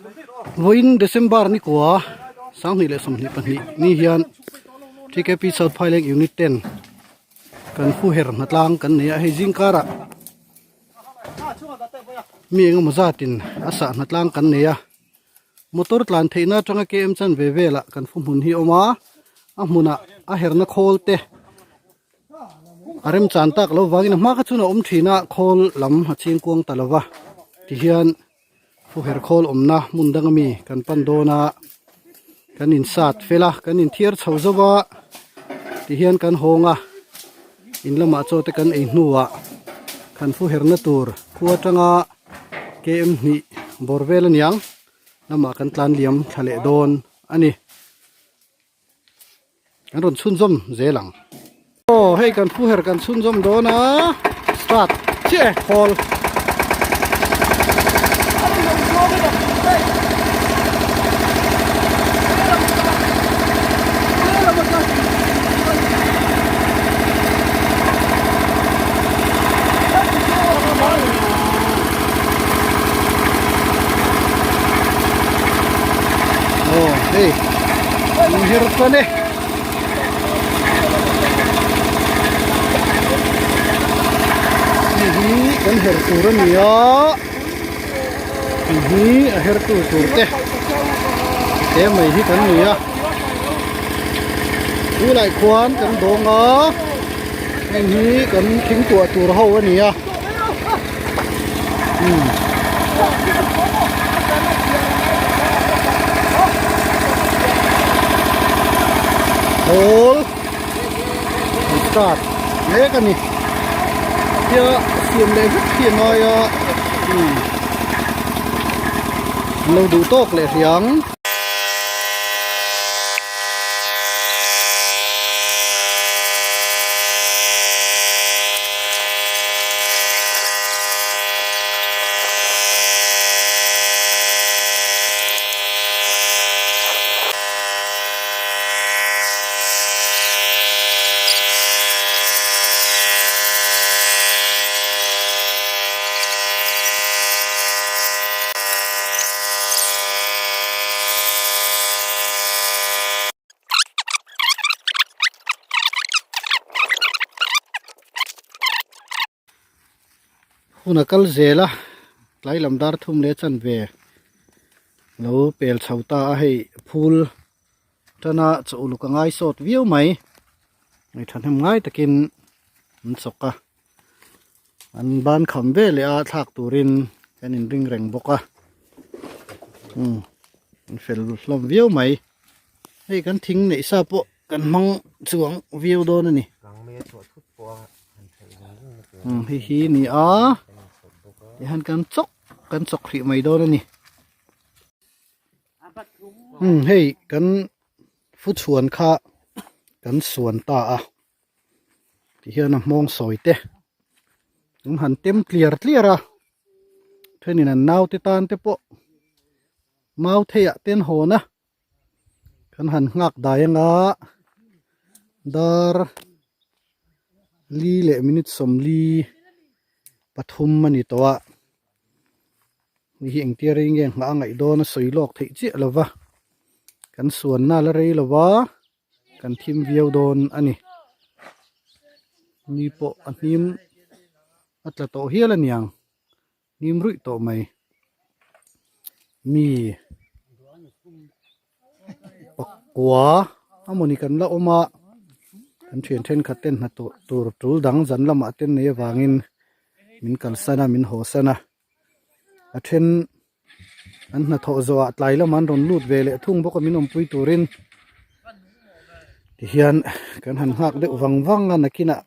Vawiin December ni kua 2022 ni hian TKP South Phaileng Unit ten kan hu her hnatlang kan nei a hei zing karah mi engemaw zatin a sah hnatlang kan nei a motor tlan theihna atanga KM chan ve velah kan fu hmun hi a awm a a hmunah a herna khawl te A remchan tak lo vangin a hma kha chuan a awm thin a, khawl lam a ching kuang ta lova tihian fuher khawl awmna hmun dang ami kan pan dawn a, kan insat fel a, kan inthiar chho zo va tihian kan hawng a, in lamah chaw te kan ei hnuah kan fuherna tur khua atanga KM hnih bawr vel aniang lamah kan tlan liam thla leh dawn a ni. Kan rawn chhunzawm zel ang. Aw hei kan phu her kan chhunzawm dawn a start chiah e khawl. Aw hei an her tan e. Hei hi kan her tur a ni a hei hi a her tur tur te te mai hi kan ni a chu lai khuan kan dawng a heng hi kan thing tuah tur ho a ni a. Ball an start mek a ni tia siam leh vek hi a ngai a an lo duh tawk leh hriang. Hun a kal zel a tlai lam dar thum leh chanve lo pel chho ta a hei phul tana chaw uluk a ngai sawt viau mai hei thahnem ngai takin an chawk a an ban kham ve leh a thlak turin kan inring reng bawk a umm an fel hlawm viau mai hei kan thing neih sa pawh kan hmang chuang viau dawn a ni umm hei hi a ni a tihian kan chawk kan chawk hrih mai dawn a ni umm hei kan fuchhuan kha kan suan ta a. Tihian a hmawng sawi te an han tem tliar tliar a thenin an naute tan te pawh mau theiah te an hawn a kan han nghak dai anga dar li leh minute sawmli pathum a ni tawh a hei hi engtia rei nge nghah a ngaih dawn a sawi lawk theih chiah lo va kan suanna la rei lo va. Kan thim viau dawn a ni. Ni pawh a hnim a tla tawh hial a niang. Hnim ruih tawh mai. Mi pakua amawni kan la awm a. Kan thian thenkhat ten hna tur tul dang zan lamah ten nei avangin min kalsan a min haw san a. A then An hnathawh zawhah tlai lamah an rawn lut ve leh thung bawk a min awmpui turin tihian kan han nghak deuh vang vang a nakinah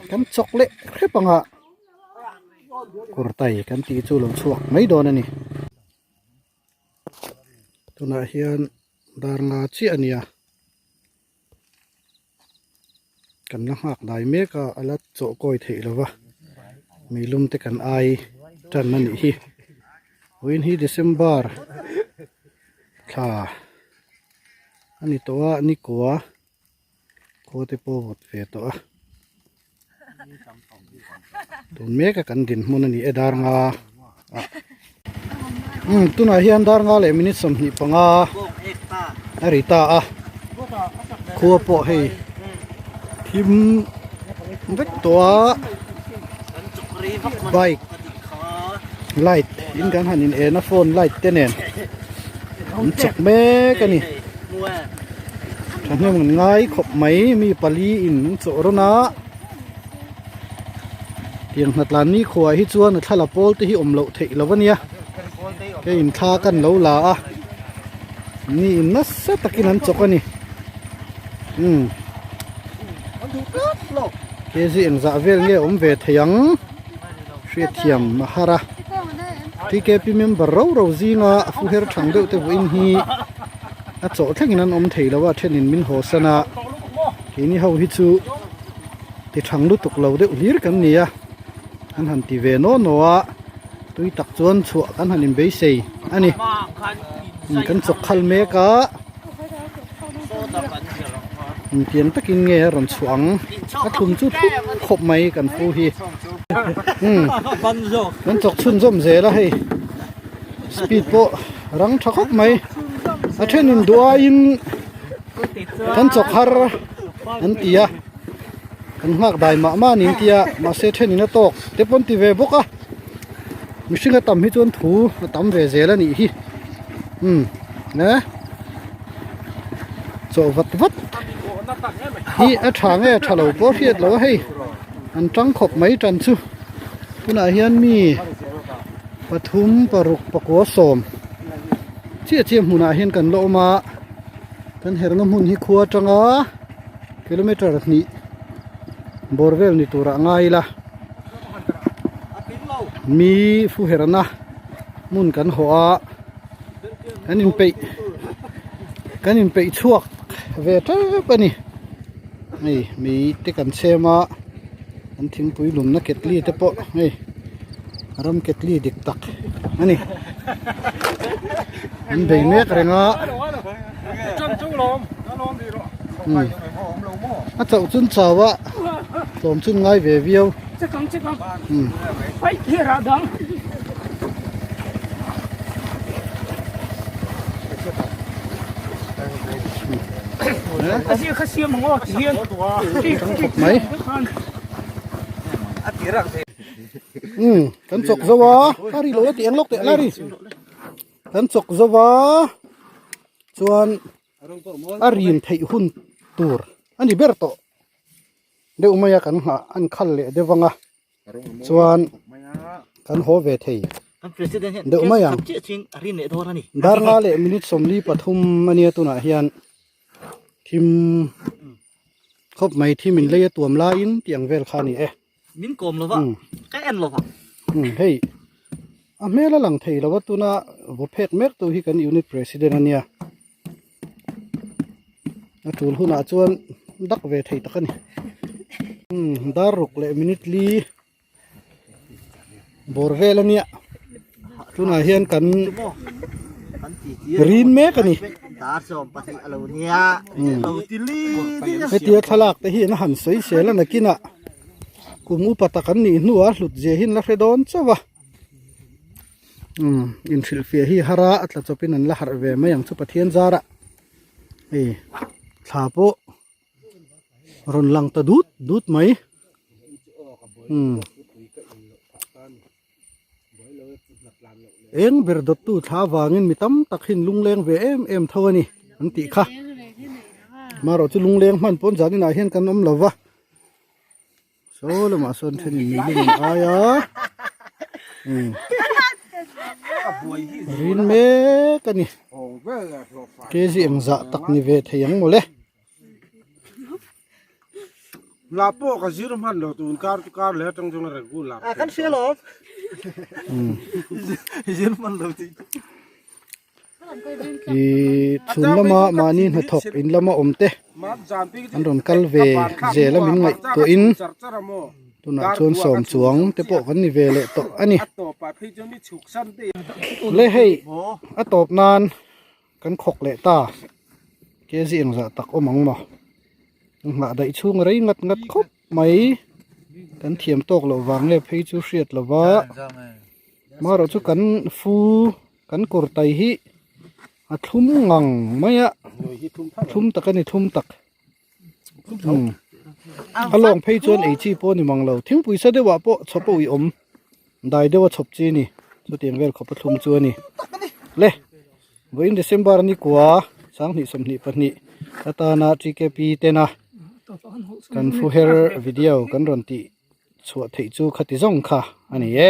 kan chawk leh hrep anga kurtai kan tih chu lo chhuak mai dawn a ni. Tunah hian dar nga chiah a ni a kan la nghak dai mek a a la chawh kawi theih lo va meilum te kan ai tan a nih hi vawiin hi December thla a ni tawh a ni kua khaw te pawh vawt ve tawh a tun mek a kan dinhmun a ni e dar nga ah. Umm tunah hian dar nga leh minute 25 a ri ta a khua pawh hei thim vek tawh a bike light in kan han in en a phone light te nen an chak mek a ni thahnem an ngai khawp mai mi pali in an chawh rawn a. Tiang hnatlan ni khuaah hi chuan a thla la pawl te hi awm loh theih lo ania hei in thla kan lo la a mi in nasa takin an chawk ani umm kg engzah vel nge awm ve thei ang hriatthiam a har a tkp member ro ro zinga a fu her thang deuh te vawiin hi a chawh thlengin an awm thei lo a thenin min haw san a keini ho hi chu. Ti thang lutuk lo deuh hlir kan ni a, an han ti ve naw naw a, tui tak chuan chhuah kan han inbeisei a ni. Kan chawk khal mek a, intiang takin nge a rawn chhuah ang, a thlum chu thlum khawp mai kan pu hi. Kan chawk chhunzawm zel a hei, speed pawh rang tha khawp mai, a thenin duh aiin kan chawk har an ti a kan nghak dai mah mah nin tia mahse thenin a tawk te pawn ti ve bawk a mihring a tam hi chuan thu a tam ve zel a nih hi umm e chawh vat vat hi a tha nge a tha lo pawh hriat lo a hei an tang khawp mai tan chu tunah hian mi pathum paruk pakua sawm chiah chiah hmunah hian kan la awm a kan herna hmun hi khua atanga kilometer hnih bawr vel ni turah ngai ila mi fu herna hmun kan hawh a kan inpeih kan inpeih chhuak ve tep a ni hei mei te kan chhem a an thingpui lumna ketli te pawh hei ram ketli dik tak a ni an bei mek reng a a chauh chun chau a tlawm chun ngai ve viau umm. Mai umm kan chawk zo a a ri lo a tih ang lawk teh la ri kan chawk zo a chuan a rin theih hun tur a ni ber tawh deuh mai a kan nghah an khal leh deuh ang a chuan kan haw ve thei deuh mai ang dar nga leh minute 43 ania tunah hian thim khawp mai thim in lei a tuam laiin tih ang vel kha a ni e min kawm lova ka en lova hei a hmel a lang thei lo a tuna vaw phek mek tu hi kan unit president ania a tul hunah chuan dak ve thei tak a ni umm dar ruk leh minute li bawr vel a nia tunah hian kan rin mek a ni hetia thlalak te hian a han sawi sel a nakinah kum upa tak an nih hnuah hlut zia hi an la hre dawn chauh a. Umm inhrilhfiah hi har a a tla chawpin an la harh ve mai ang chu Pathian zarah hei thla pawh rawn lang ta dut dut mai umm eng ber dawttu thla avangin mi tam tak hi an lungleng ve em em tho a ni an tih kha marawh chu lungleng hman pawn zaninah hian kan awm lo va. Saw lamah sawn thenin mei lum an ai a umm rin mek a ni kg engzah tak ni ve thei ang mawle. La pawh ka zir hman lo tun kar chu kar leh atang chuan regular a kan hria lo zir hman lo tih Ihh chhun lama mahni hnathawk in lama awm te an rawn kal ve zel a min ngaihtuahin tunah chuan sawm chuang te pawh kan ni ve leh tawh a ni le hei a tawp nan kan khawk leh ta kg engzah tak awm ang maw nghah daih chhung rei ngat ngat khawp mai kan thiam tawk loh vang nge phei chu hriat lova marawh chu kan fu. Kan kurtai hi a thlum ngang mai a, thlum tak a ni thlum tak. Umm a lawng phei chuan ei chi pawh a ni mang lo. Thingpui sa deuhah pawh chhawp a uiawm dai deuha chhawp chi a ni. Chutiang vel khawp a thlum chu a ni. Le vawiin December ni kua 20 22 atana TKP tena kan fuher video kan rawn tih chhuah theih chu khati zawng kha a ni e.